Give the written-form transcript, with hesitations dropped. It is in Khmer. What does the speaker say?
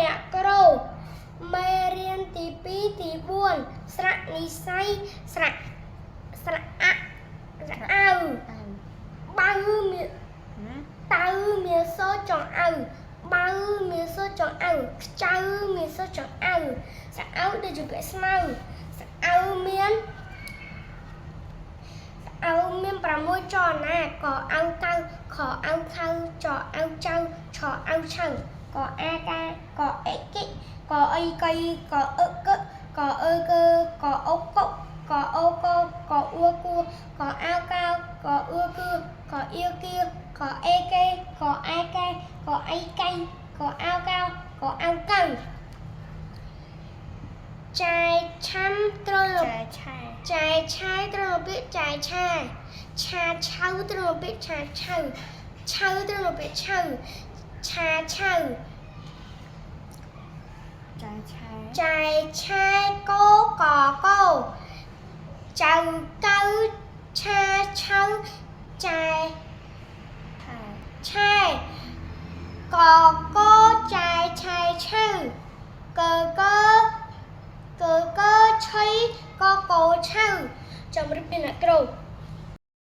អ្នកគ្រូមេរៀនទី2ទី4ស្រៈនិស័យស្រៈស្រៈអស្រៈអៅ អៅ បៅមាន ណា តៅមានសូចង់អៅបៅមានសូចង់អៅខ្ចៅមានសូចង់អៅស្រៈអៅដូចជាពាក្យស្មៅស្រៈអៅមានអៅមាន6ចលនាកអៅកៅខអៅខៅចអៅចៅឆអៅឆៅកអាកាកអិគិកអីកីកអឹកកកអឺកកអុកកកអូកកអ៊ូគូកអៅកៅកអ៊ឺគឺកអៀគៀកអេកេកអាកែកអីកៃកអៅកៅកអៅកៅចែឆាំត្រូវ ចែឆែ ចែឆាយត្រូវមកពាក្យចែឆាឆាឆៅត្រូវមកពាក្យឆាឆៅឆៅត្រូវមកពាក្យឆៅឆាឆៅ ចែឆែ ចែឆែកោកកោចៅកៅឆាឆៅចែ ឆែ ឆែកកោចែឆែឆៅកកកកឆៃកកោឆៅជំរាបលាអ្នកគ្រូ។